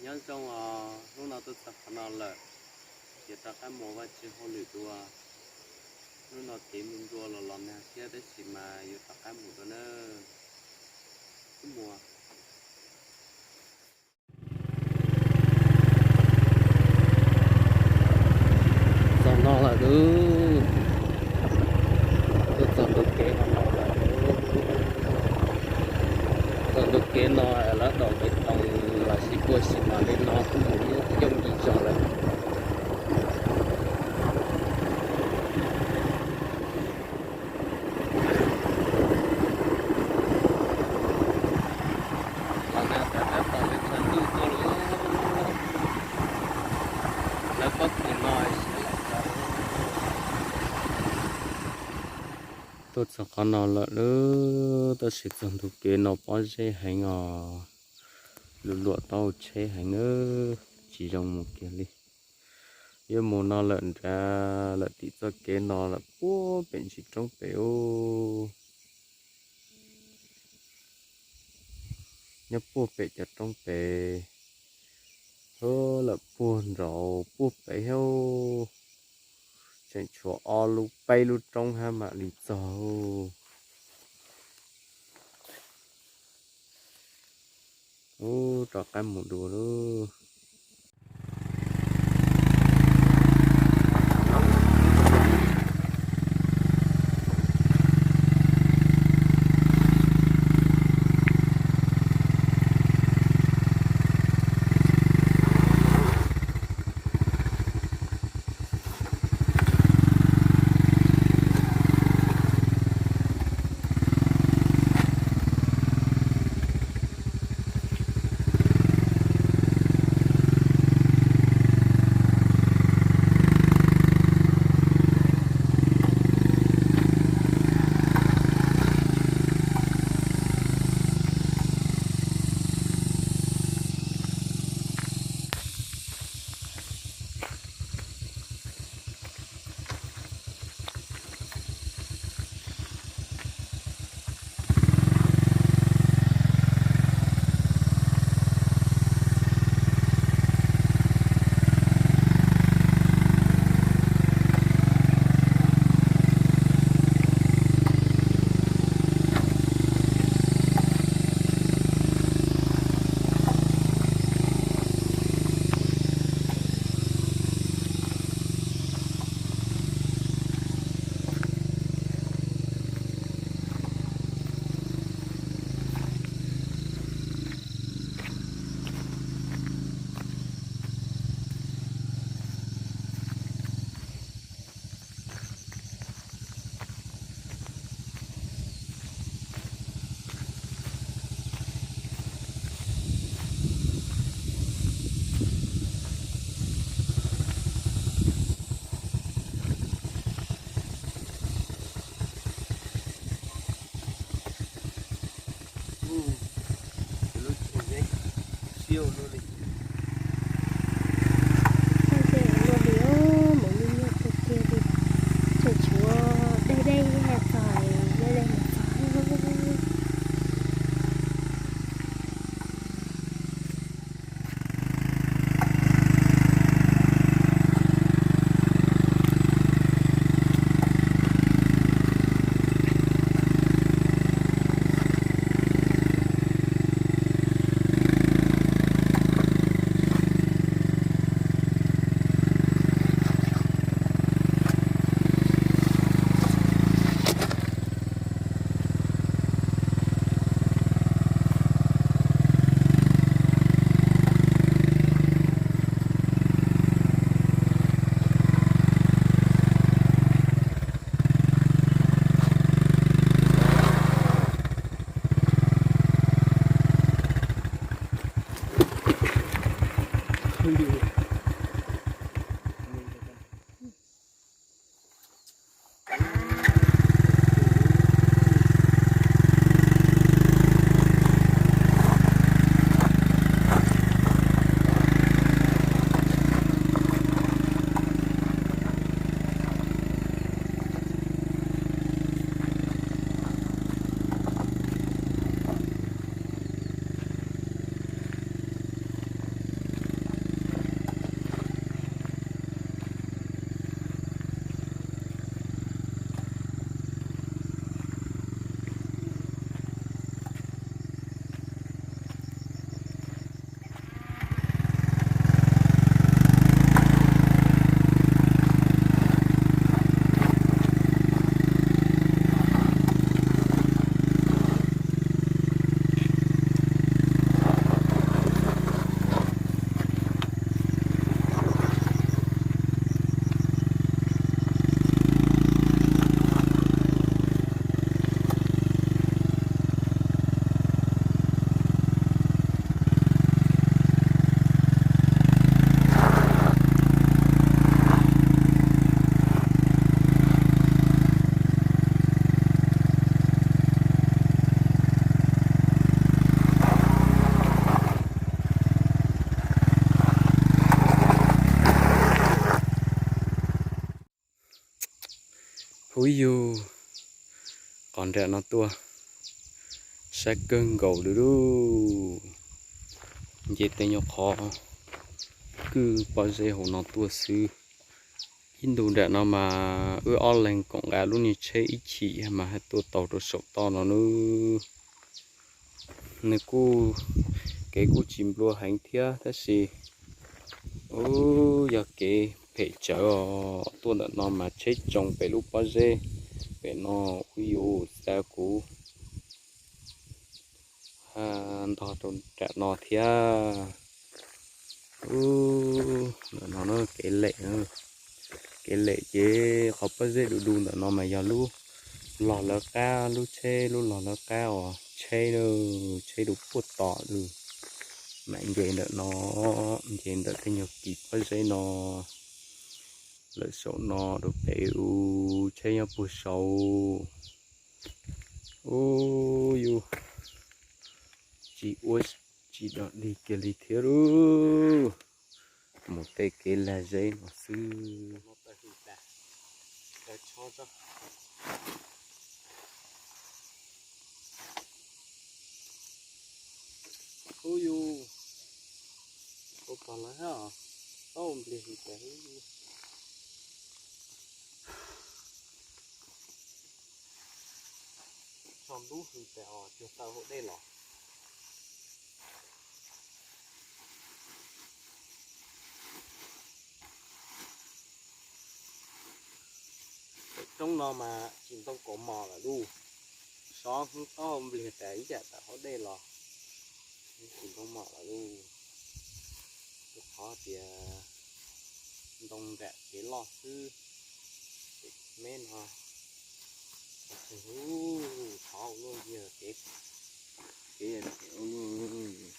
Nyob zoo os, hnub no tuaj txog qhov no lawm, yuav rov qab mus ua Vajtswv hauj lwm dua. Hnub no kev mus nrua los los nag thiab tab sis mas yuav rov qab mus dua nawb. Wb mus. Txog no lawm lauj. Tuaj txog ntu kev no lawm. Txog ntu kev no lawv dom pem toos los sis puag sim no li no kuj mus yooj yim zog lawm. Los nag tas lawv pom lawv tshaj ntuj tuaj lawm. Lawv pob kws no siav lawm. Tuaj txog qhov no lawm lauj, tab sis txog ntu kev no pob zeb heev os, luam luam taub hau tsheb heev nawb, tsis zoo mus kiag li. Yuav mus no lawm nrad lawm tim txoj kev no lawm puag pem ntsis roob pem ub. Nyob puag pem cov roob pem, lawm puag nraud puag pem thiab. Tseem tshuav ob lub peb lub roob hab mam li txog. Ub, rov qab mus dua lauj. Lub tsheb siab ua luaj li. Luaj li, mus nyuaj nyuaj tiag tiag li. Tseem tshuav deb deb txog, deb deb mus txog. Ub yug, qhov nram no tuaj, sab kawg nkaus li lauj. Nce tej nyuag qhov kwj pob zeb hauv no tuaj xwb. Ib ntus nram no mas wb ob leeg koom nqa lub niag tsheb ib chim mas haj tuaj tau rau saum toj no nawb. Nws kuj, kev kuj tsis nplua heev thiab tab sis, ub, yog kev phem tsawv os. Tuaj ntawm no mas tsheb tsoo pem lub pob zeb pem no, ub yus, xa kuv ntog rau nram no thiab. Ub, ntawm no kev lem, kev lem ces qhov pob zeb du du ntawm no mas yog lub log lawv qab, lub tsheb lub log lawv qab uas tsheb, tsheb du puag tom lawm. Mam nce ntawm no, nce ntawm tej nyuag kis pob zeb no lawm saum no rau pem, ub, tsheb nyob puag saud. Ub yus, tsis ua tsis dog dig kiag li thiab lauj. Mus tej kev lag zeb no xwb. Ub yus, ua pog lawv hab os, tau nplig hwv tas, tso ntub hwv tas os, cuag tawm hauv dej los. Roob no mas tsis ntoo kaus mom lawm lauj, sov hwv tau nplig tas ib yam tawm hauv dej los, tsis ntoo mom lawm lauj. Rau qhov tias ntoo nram kev loj xwb, me no, ub, thov ua luaj yog kev, kev ua luaj.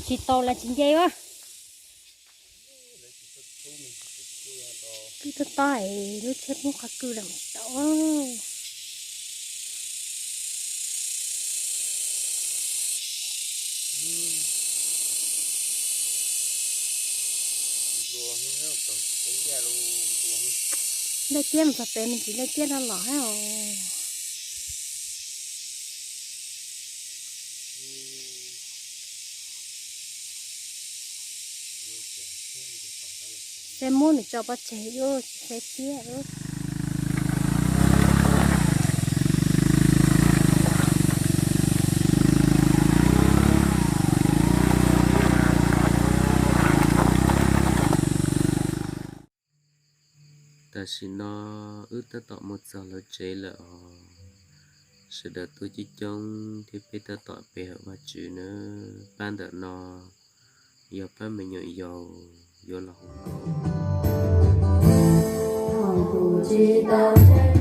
Tsis tau los tsis nce a. Kwj tob tob es lub tsheb poob qhov kwj los tsis tau. Nplej tiab mus txog pem me ntsis nplej tiab no los hab os. Saib muab nws tso pov tseg ub, tsis saib tiab ub. Tam sim no wb tab tom mus txog lawv tsev lawm os. Sawv daws tuaj coob coob thiab peb tab tom pe hawm Vajtswv nawb. Pab ntawm no yog pab me nyuam yaus yuav los hu. Thaum kuv tsis tau